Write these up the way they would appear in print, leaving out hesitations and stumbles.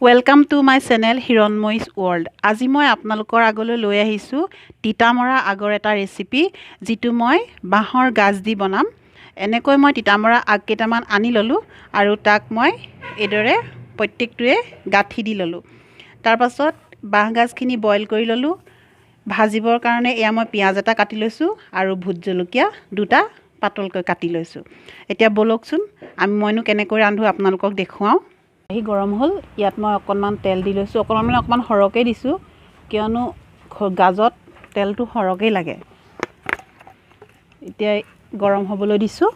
Welcome to my channel Hiranmoyee's World. আজি মই আপোনালোকৰ আগলৈ লৈ আহিছোঁ তিতামৰা আগৰ এটা ৰেচিপি, যিটো মই বাঁহৰ গাজ দি বনাম। এনেকৈ মই তিতামৰা আগ কেইটামান আনি ল'লোঁ আৰু তাক মই এইদৰে প্ৰত্যেকটোৱে গাঁঠি দি ল'লোঁ। তাৰপাছত বাঁহ গাজখিনি বইল কৰি ল'লোঁ। ভাজিবৰ কাৰণে এয়া মই পিঁয়াজ এটা কাটি লৈছোঁ আৰু ভোট জলকীয়া দুটা পাতলকৈ কাটি লৈছোঁ। এতিয়া ব'লকচোন আমি মইনো কেনেকৈ ৰান্ধোঁ আপোনালোকক দেখুৱাওঁ। আহি গৰম হ'ল, ইয়াত মই অকণমান তেল দি লৈছোঁ। অকণমান মানে অকণমান সৰহকৈ দিছোঁ, কিয়নো গাজত তেলটো সৰহকৈ লাগে। এতিয়া গৰম হ'বলৈ দিছোঁ।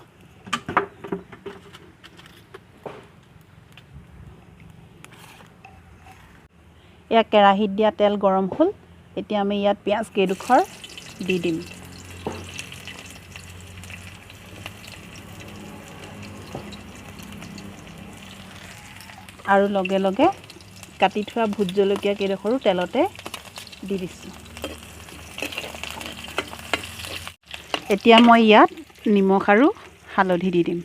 এয়া কেৰাহীত দিয়া তেল গৰম হ'ল। এতিয়া আমি ইয়াত পিঁয়াজ কেইডোখৰ দি দিম। আৰু লগে লগে কাটি থোৱা ভোট জলকীয়া কেইডোখৰো তেলতে দি দিছোঁ। এতিয়া মই ইয়াত নিমখ আৰু হালধি দি দিম।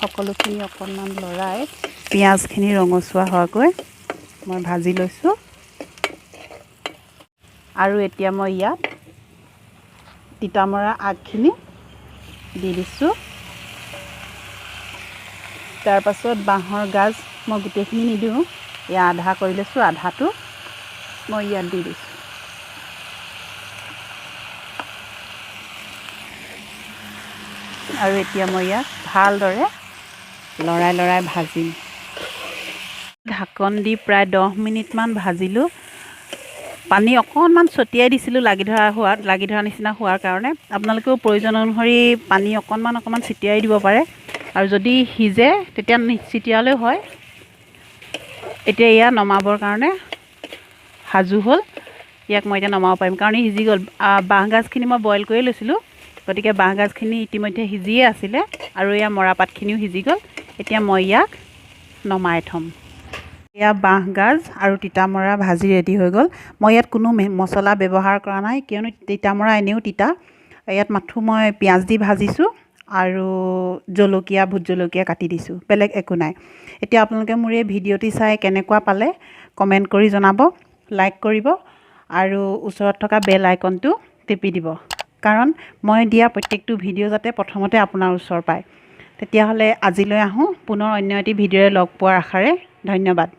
সকলোখিনি অকণমান লৰাই পিঁয়াজখিনি ৰঙচুৱা হোৱাকৈ মই ভাজি লৈছোঁ। আৰু এতিয়া মই ইয়াত তিতামৰা আগখিনি দি দিছোঁ। তাৰপাছত বাঁহৰ গাজ মই গোটেইখিনি নিদিওঁ, এয়া আধা কৰি লৈছোঁ, আধাটো মই ইয়াত দি দিছোঁ। আৰু এতিয়া মই ইয়াক ভালদৰে লৰাই লৰাই ভাজিম। ঢাকন দি প্ৰায় 10 মিনিটমান ভাজিলোঁ। পানী অকণমান ছটিয়াই দিছিলোঁ লাগি ধৰা নিচিনা হোৱাৰ কাৰণে। আপোনালোকেও প্ৰয়োজন অনুসৰি পানী অকণমান অকণমান ছটিয়াই দিব পাৰে, আৰু যদি সিজে তেতিয়া ছিটিয়ালেও হয়। এতিয়া এয়া নমাবৰ কাৰণে সাজু হ'ল। ইয়াক মই এতিয়া নমাব পাৰিম, কাৰণ ই সিজি গ'ল। বাঁহ গাজখিনি মই বইল কৰি লৈছিলোঁ, গতিকে বাঁহ গাজখিনি ইতিমধ্যে সিজিয়ে আছিলে আৰু এয়া মৰাপাতখিনিও সিজি গ'ল। এতিয়া মই ইয়াক নমাই থ'ম। এয়া বাঁহ গাজ আৰু তিতামৰা ভাজি ৰেডি হৈ গ'ল। মই ইয়াত কোনো মছলা ব্যৱহাৰ কৰা নাই, কিয়নো তিতামৰা এনেও তিতা। ইয়াত মাথো মই পিঁয়াজ দি ভাজিছোঁ আৰু জলকীয়া, ভোট জলকীয়া কাটি দিছোঁ, বেলেগ একো নাই। এতিয়া আপোনালোকে মোৰ এই ভিডিঅ'টি চাই কেনেকুৱা পালে কমেণ্ট কৰি জনাব, লাইক কৰিব আৰু ওচৰত থকা বেল আইকনটো টিপি দিব, কাৰণ মই দিয়া প্ৰত্যেকটো ভিডিঅ' যাতে প্ৰথমতে আপোনাৰ ওচৰ পায়। তেতিয়াহ'লে আজিলৈ আহোঁ, পুনৰ অন্য এটি ভিডিঅ'ৰে লগ পোৱাৰ আশাৰে ধন্যবাদ।